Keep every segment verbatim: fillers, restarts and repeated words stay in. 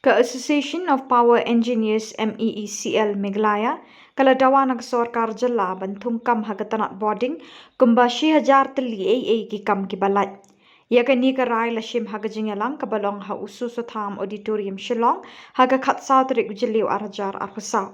Ka Association of Power Engineers, M E E C L, Meghalaya ka la dawa na ka sorkar jylla ban thung kam ha ka tnat bording kumba shi hajar tylli ei ei ki kam kiba lait. Ïa kane ka rai la shim ha ka jingïalang kaba long ha U Soso Tham Auditorium, Shillong ha ka khatsaw tarik u Jylliew ar hajar arphew saw.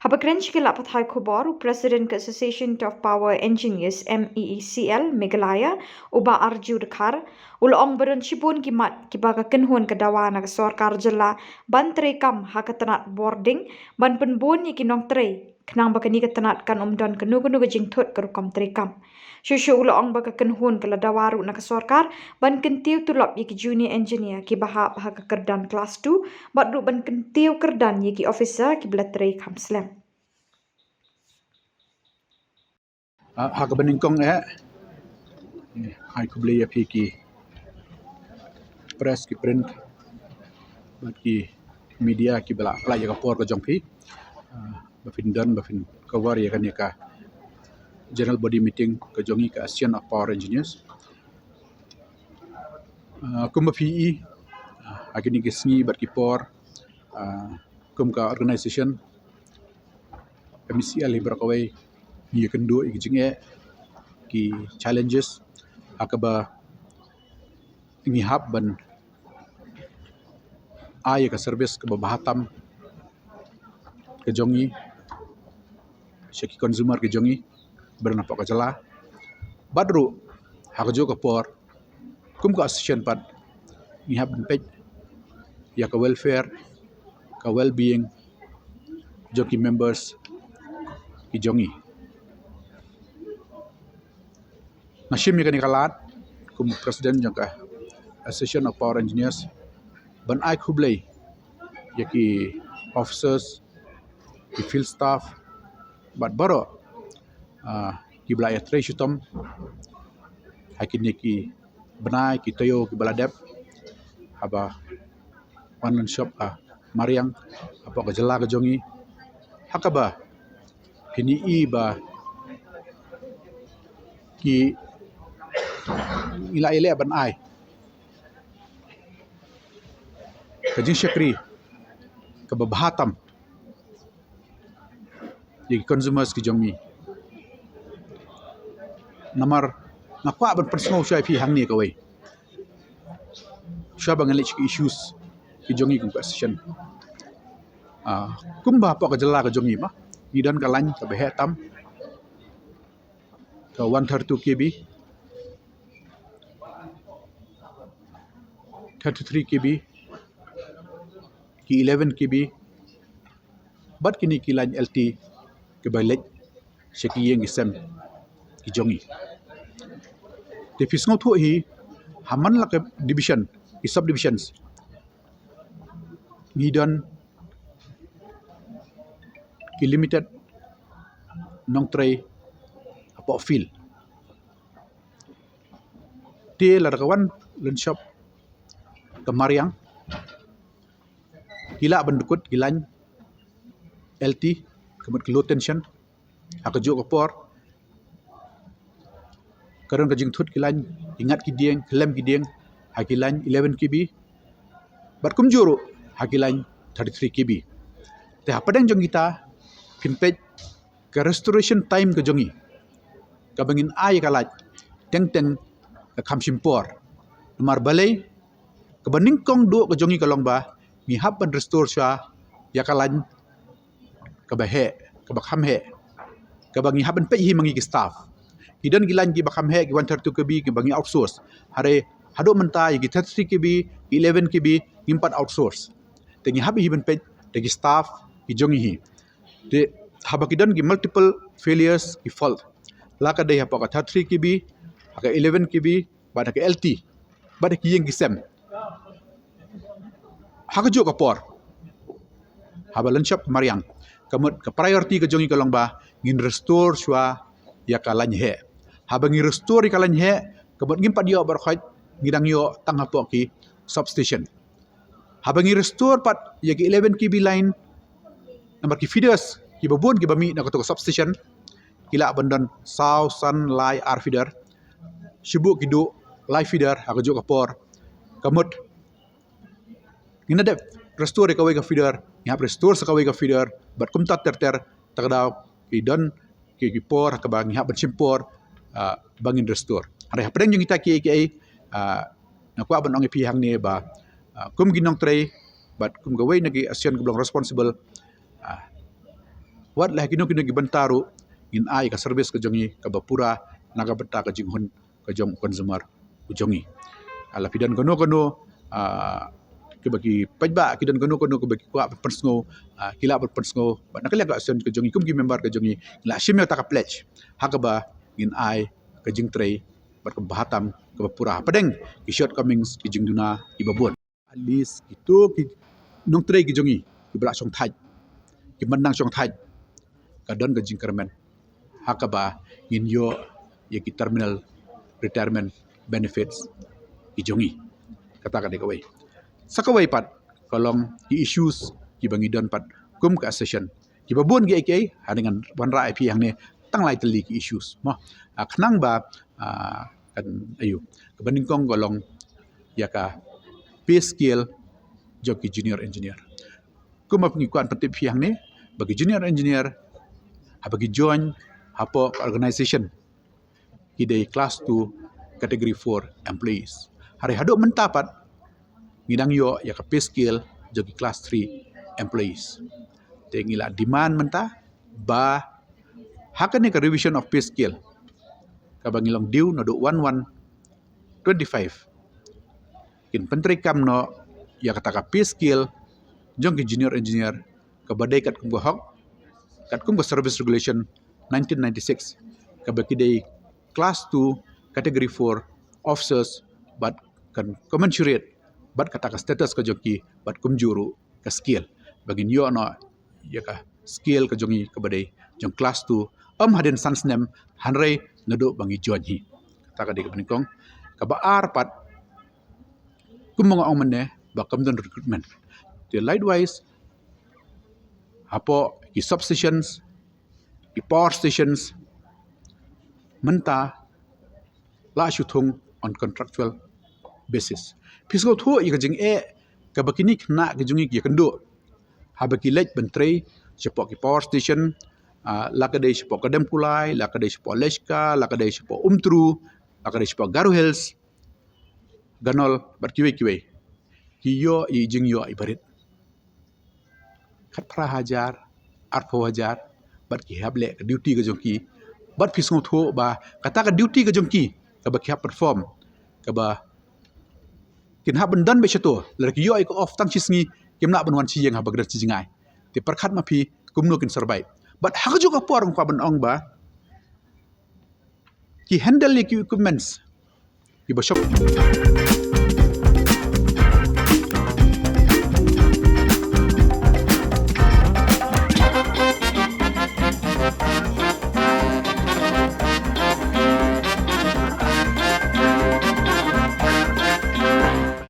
Haba kren sha ki lad pathai khubor, u President ka Association of Power Engineers, M E E C L, Meghalaya, u Bah Arju Dkhar, u la ong ba don shibun ki mat kiba ka kynhun ka dawa na ka sorkar jylla ban trei kam ha ka tnat bording ban pynbun ïa ki nongtrei, khnang ba kane ka tnat kan ym don kano kano ka jingthut ka rukom trei kam. Shuh shuh u la ong ba ka kynhun ka la dawa ruh na ka sorkar ban kyntiew tulop ïa ki junior engineer kiba hap ha ka kyrdan class two, bad ruh ban kyntiew kyrdan ïa ki officer kiba la trei kham slem. Ah, ha kaba nyngkong eh, eh, ai khublei ïa phi ki press, ki print bad ki media kiba la pynlait ïa ka por ka jong phi, ah, ba phin don, ba phin cover ïa kane ka general body meeting ka jong ngi ka Association of Power Engineers. Ah, kumba phi i, ah, ha kine ki sngi bad ki por, ah, kum ka organization, M E C L hi baroh kawei ngi ïakynduh ïa ki jingeh, ki challenges ha kaba ngi hap ban ai ïa ka service kaba bha tam ka jong ngi sha ki consumer ki jong ngi ba don hapoh ka jylla. Bad ruh ha kajuh ka por, kum ka association pat, ngi hap ban peit ïa ka welfare, ka well-being jong ki members ki jong ngi. Nga shim ïa kane ka lad kum president jong ka Association of Power Engineers ban ai khublei ïa ki officers, ki field staff bad baroh, ah, kiba la ïatrei shitom ha kine ki bnai ki taïew kiba la dep, haba wan lynshop ha mariang hapoh ka jylla ka jong ngi, ha kaba phin ïohi ba ki, ngi la ïaleh ban ai ka jingshakri kaba bha tam ïa ki consumers ki jong ngi. Namar nga kwah ban pynsngew shuwa ïa phi hangne kawei, shuwa ba ngan leit sha ki issues ki jong ngi kum ka association. Ah, kumba hapoh ka jylla ka jong ngi ma, ngi don ka line kaba heh tam, ka one thirty-two K V, thirty-three K V, ki eleven K V, bad kine ki line L T kiba leit sha ki ïing ki sem ki jong ngi. Te phi sngewthuh hi, ha man la ka division, ki subdivisions, ngi don ki limited nongtrei hapoh field. Te lada ka wan lynshop ka mariang, ki lah ban dkut ki line L T, ka mut ki low tension, ha kajuh ka por ka don ka jingthut ki line, ki ngat ki dieng, khlem ki dieng ha ki line eleven K V, bad kumjuh ruh ha ki line thirty-three K V. Te hapdeng jong kita phin peit ka restoration time ka jong ngi, kaba ngin ai ka light teng teng ka kham shim por. Namar balei? Kaba nyngkong duh ka jong ngi ka long ba ngi hap ban restore shuwa ïa ka line kaba heh, kaba kham heh, kaba ngi hap ban peit hi ma ngi ki staff. Ki don ki line kiba kham heh, ki one thirty-two K V kiba ngi outsource. Hynrei haduh mynta ïa ki thirty-three K V, ki eleven K V ngim pat outsource. Te ngi hap hi ban peit da ki staff ki jong ngi hi. Te haba ki don ki multiple failures, ki fault, la ka dei hapoh ka thirty-three K V, ha ka eleven K V, bad ha ka L T, bad ha ki ïing ki sem, ha kajuh ka por, haba lynshop mariang, ka mut ka priority ka jong ngi ka long ba ngin restore shuwa ïa ka line heh. Haba ngi restore ïa ka line heh, ka mut ngim pat ïoh baroh khoit, ngi dang ïoh tang hapoh ki substation. Haba ngi restore pat ïa ki eleven K V line, namar ki feeders kiba bun kiba mih na kato ka substation, ki lah ban don saw, san, lai, ar feeder. Shibun ki duh lai feeder ha kajuh ka por. Ka mut ngin da dep restore ïa kawei ka feeder, ngi hap restore sa kawei ka feeder, bad kumta ter ter, ta ka daw ki don ki, ki por ha kaba ngi hap ban shim por, ah, ba ngin restore. Hynrei hapdeng jong kita kiei kiei, ah, nga kwah ban ong ïa phi hangne ba, ah, kum ki nongtrei bad kum kawei na ki association kaba long responsible, ah, wat la ha kino kino ki bynta ruh ngin ai ka service ka jong ngi kaba pura na ka bynta ka jinghun ka jong u consumer u jong ngi. Ah, la phi don kano kano, ah, kiba ki paidbah ki don kano kano kiba ki kwah ban pynsngew, ah, ki lah ban pynsngew bad na ka liang ka association ka jong ngi kum ki member ka jong ngi la shim ïa kata ka pledge ha kaba ngin ai ka jingtrei bad ka bhatam kaba pura hapdeng ki shortcomings, ki jingduna kiba bun. At least kito ki nongtrei ki jong ngi kiba la shongthait, ki mynta shongthait, ka don ka jingkyrmen ha kaba ngin ïoh ïa ki terminal retirement benefits ki jong ngi. Kata ka dei kawei. Sa kawei pat ka long ki issues kiba ngi don pat kum ka association, kiba bun kiei kiei, hynrei ngan wanrah ïa phi hangne tang lai tylli ki issues mo. Ah, khnang ba, ah, kan aiu, kaba nyngkong ka long ïa ka pay scale jong ki junior engineer. Kumba ngi kwah pyntip phi hangne ba ki junior engineer haba ki join hapoh ka organization ki dei class two category four employees. Hynrei haduh mynta pat ngi dang ïoh ïa ka pay scale jong ki class three employees. Te ngi la demand mynta ba ha kane ka revision of pay scale kaba ngi long due naduh one one twenty-five, kin pyntreikam noh ïa kata ka pay scale jong ki junior engineer kaba dei katkum ka hok, katkum ka service regulation nineteen ninety-six, kaba ki dei class two category four officers bad kan commensurate bad kata ka status ka jong ki bad kumjuh ruh ka scale, ba ngin ïoh noh ïa ka scale ka jong ngi kaba dei jong class two, ym hadien san snem, hynrei naduh ba ngi join hi. Kata ka dei kaba nyngkong. Kaba ar pat, kumba nga ong mynne ba kam don recruitment. Te likewise hapoh ki substations, ki power stations, mynta la shu thung on contractual basis. Phi sngewthuh ïa ka jingeh kaba kine ki khynnah ki jong ngi ki ïakynduh haba ki leit ban trei shapoh ki power station, ah, la ka dei shapoh Kadem Kulai, la ka dei shapoh Leshka, la ka dei shapoh Umtru, la ka dei shapoh Garo Hills, Ganol bad kiwei kiwei. Ki ïoh ïa i jingïoh iba rit, khatphra hajar, arphew hajar, bad ki hap leh ka duty ka jong ki. Bad phi sngewthuh ba kata ka duty ka jong ki kaba ki hap perform, kaba kin hap ban don beit shato, lada ki ïoh ïa ka off tang shi sngi, kim lah ban wan shi ïing haba ka don shi jngai. Te pyrkhat ma phi kumno kin survive. Bad ha kajuh ka por nga kwah ban ong ba ki handle ïa ki equipments kiba shong.